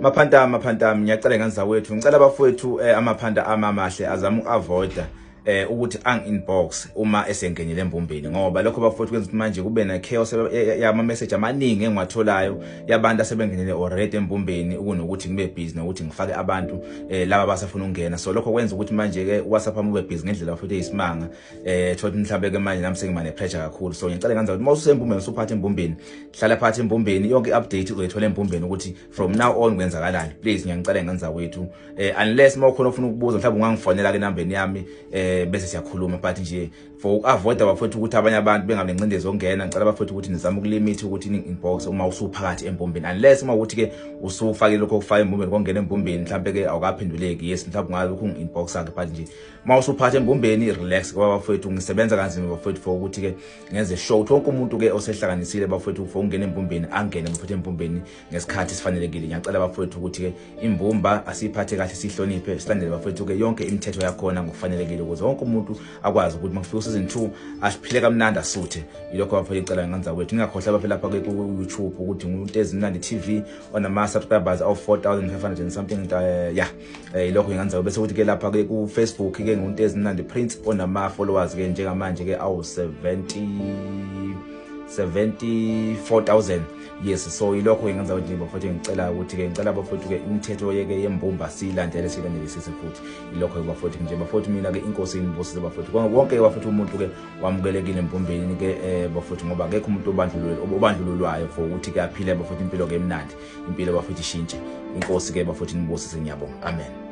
Maphanta, maphanta, ngiyacela ngane zakwethu, ngicela abafowethu amaphanta amamahle azama uku-avoida ukuthi ang inbox uma esengenile embumbeni, ngoba lokho bafowethu kwenza ukuthi manje kube ne chaos yama message amaningi engiwatholayo yabantu asebengenile already embumbeni, ukunokuthi ngibe busy nokuthi ngifake abantu laba abasafuna ukungena. So lokho kwenza ukuthi manje ke WhatsApp wami ube busy ngendlela futhi eyisimanga, thola mhlawumbe ke manje nami sengima ne pressure kakhulu. So ngicela ngenza ukuthi uma ususembumbeni, usuphatha embumbeni, hlala phakathi embumbeni, yonke i-update uzoyithola embumbeni ukuthi from now on kwenzakalani. Please, ngiyangicela ngenza wethu, unless uma ukhona ufuna ukubuza, mhlawumbe ungangifonela ke nambeni yami, bese siyakhuluma. But nje for uku-avoid abafowethu ukuthi abanye abantu bengabe nengcindezi yokungena, ngicela abafowethu ukuthi nizame ukulimit ukuthi inbox uma usuphakathi embumbeni, unless uma ukuthi ke usufakile lokho okufaka embumbeni, kongena embumbeni, mhlawumbe ke awukaphenduleki, yes, mhlawumbe ungabe ungi-inbox ke. But nje uma usuphatha embumbeni, relax, ngoba bafowethu ngisebenza kanzima bafowethu for ukuthi ke ngenze sure ukuthi wonke umuntu ke osehlanganisile bafowethu for ukungena embumbeni angene bafowethu embumbeni ngesikhathi esifanelekile. Ngiyacela bafowethu ukuthi ke imbumba asiyiphathe kahle, sihloniphe, silandele bafowethu ke yonke imithetho yakhona ngokufanelekile, ukuze wonke umuntu akwazi ukuthi makufika season 2 asiphile kamnandi, asuthe. Yilokho bafowethu ngicela ngenza kwethu. Ningakhohlwa bafowethu lapha ke ku YouTube ukuthi nguNtezimnandi TV onama subscribers awu 4500 and something, yeah, yilokho ngingenza. Bese kuthi ke lapha ke ku Facebook ke nguNtezimnandi Prince onama followers ke njengamanje ke awu 70 74,000, yes. So yilokho ngingenza ukuthi bafowethu, ngicela ukuthi ke ngicela bafowethu ke imithetho yeke yembumba siyilandele, siyilandelisise futhi. Yilokho bafowethu nje bafowethu, mina ke inkosi inibusise bafowethu wonke bafowethu. Umuntu ke wamukelekile embumbeni ke bafowethu, ngoba akekho umuntu obandlululwayo for ukuthi ke aphile bafowethu impilo ke emnandi, impilo bafowethu ishintshe. Inkosi ke bafowethu inibusise, ngiyabonga, amen.